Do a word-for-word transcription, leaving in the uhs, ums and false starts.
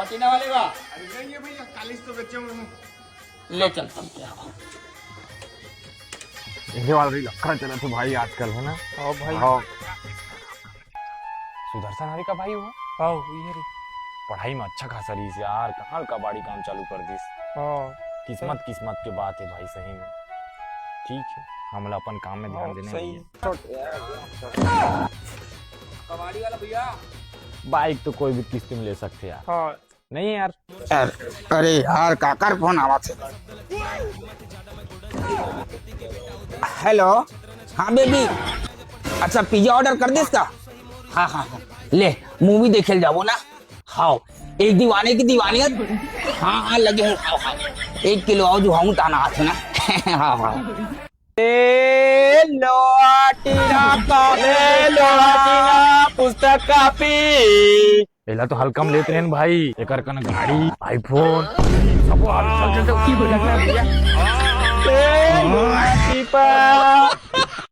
किने वाले बा? अरे नहीं है भैया, काली तो बेचे हुए हैं। ले चल, चल के आओ। ये वाला भी लफड़ा चला था भाई आजकल, है ना? हाँ भाई। हाँ। सुदर्शन हरे का भाई हुआ? हाँ, ये रे। पढ़ाई में अच्छा खासा रहीस यार, कहाँ कबाड़ी काम चालू कर दिस। हाँ। किस्मत, किस्मत के बात है भाई, सही में। ठीक है, हमला अपन काम में ध्यान हाँ, देना सही। भैया। कबाड़ी वाला भैया। बाइक तो कोई भी किस्त में ले सकते यार। हाँ। नहीं यार। अरे यार, काकर फोन आवत हे? हेलो, हाँ बेबी, अच्छा पिज्जा ऑर्डर कर दिस का? हाँ हाँ हाँ, ले मूवी देखे ल जाबो ना। हाँ, एक दीवाने की दीवानियत। हाँ हाँ, लगे हूँ, हाँ हाँ, एक किलो अउ जो हूँ ताना हाथ ना। हाँ हाँ। ए लोहा टीना कॉपी, ए लोहा टीना पुस्तक कॉपी। एला तो हल्का में लेत रहेन भाई, एकर कन गाड़ी, iPhone, सबो हाल चल चलते। ए लोहा टीपा।